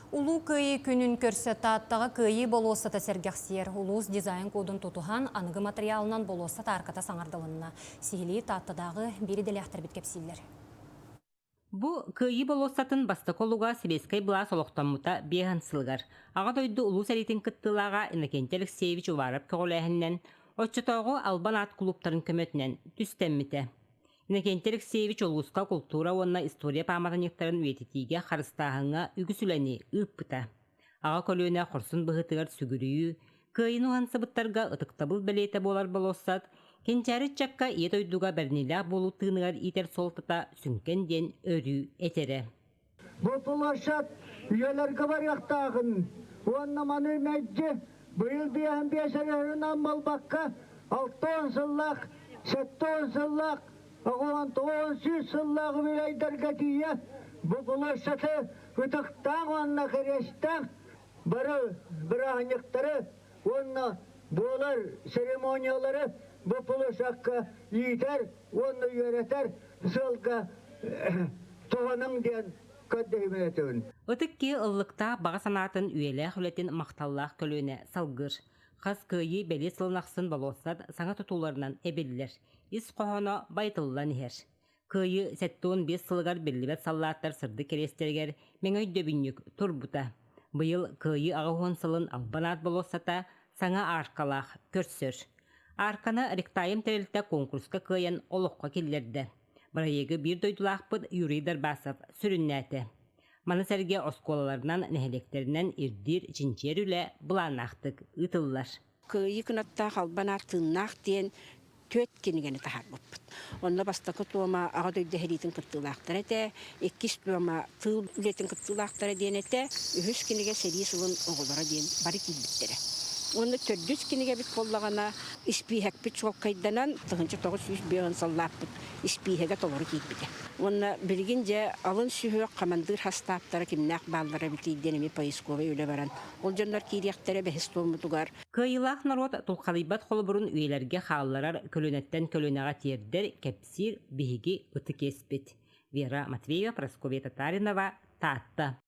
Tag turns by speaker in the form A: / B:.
A: Улуу Кыайыы күнүн көрсө Тааттаҕа Кыайыы болуоссата сэргэхсийэр. Улуус дизайн-кодун тутуһан, аныгы матырыйаалынан болуоссат аарката саҥардылынна. Сиһилии Тааттадааҕы биир идэлээхтэрбит кэпсииллэр.
B: Бу Кыайыы болуоссатын бастакы олуга сэбиэскэй былаас олохтоммута биэһэн сылыгар Аҕа дойду Улуу сэриитин кыттыылааҕа Иннокентий Алексеевич Уваров көҕүлээһининэн оччотооҕу Албан аат кулууптарын көмөтүнэн түстэммитэ. Иннокентий Алексеевич улууска култуура уонна история пааматынньыктарын үйэтитиигэ харыстааһыҥҥа үгүс үлэни ыыппыта. Аҕа көлүөнэ хорсун быһыытыгар сүгүрүйүү, кыайыыны уһансыбыттарга ытыктабыл бэлиэтэ буолар болуоссат, кэнчээри ыччакка Ийэ дойдуга бэриниилээх буолуу тыыныгар иитэр суолтата сүҥкэн диэн өрүү этэрэ.
C: Бу площадь үйэлэргэ барыахтааҕын уонна маны мэлдьи быйыл биэһин биэс өрөһүнэн буолбакка 60 сыллаах, 70 сыллаах, 99 сыллаах үбүлүөйдэргэ тиийэ бу площады ытыктаах уонна кэриэстээх бары бырааһынньыктары уонна буолар церемониялары бу площадка иитэр уонна үөрэтэр сыалга туһаныҥ диэн көрдөһүүбүн этэбин.
B: Ытык киһи ыллыктаах баҕа санаатын үйэлээх үлэтин махталлаах көлүөнэ салгыыр. Хас кыайыы бэлиэ сылын ахсын болуоссат саҥа тутууларынан эбиллэр, ис хоһооно байытыллан иһэр. Кыайыы 75 сылыгар биллибэт саллааттар сырдык кэриэстэригэр мэҥэ өйдөбүнньүк турбута. Быйыл Кыайыы 80 сылын Албан аат болуоссата саҥа ааркалаах көрсөр. Аарканы Ректайм тэрилтэ куонкуруска кыайан олоххо киллэрдэ. Бырайыагы биир дойдулаахпыт Юрий Дарбасов сүрүннээтэ. Маны сэргэ оскуолаларынан, нэһилиэктэринэн ирдиир, чинчийэр үлэ былааннаахтык ыытыллар.
D: Кыайыы кынаттаах албан аат тыыннаах диэн түөрт кинигэни таһаарбыппыт. Онно бастакы туома Аҕа дойду сэриитин кыттыылаахтара этэ, иккис туома тыыл үлэтин кыттыылаахтара диэн этэ, үһүс кинигэ сэрии сылын оҕолоро диэн бары киирбиттэрэ. Уонна төрдүс кинигэбит буоллаҕына, испииһэкпит чуолкайданан, 1905 сыллаахпыт испииһэгэ толору киирбитэ. Уонна билигин дьэ алын сүһүөх хамандыыр хастааптара кимнээх бааллара эбитий диэн эмиэ поисковай үлэ баран, ол дьоннор киириэхтэрэ бэһис туоммутугар.
B: Кыайыылаах норуот тулхадыйбат холобурун үйэлэргэ хаалларар көлүөнэттэн көлүөнэҕэ тиэрдэр, кэпсиир биһиги ытык иэспит. Вера Матвеева, Прасковья Татаринова, Таатта.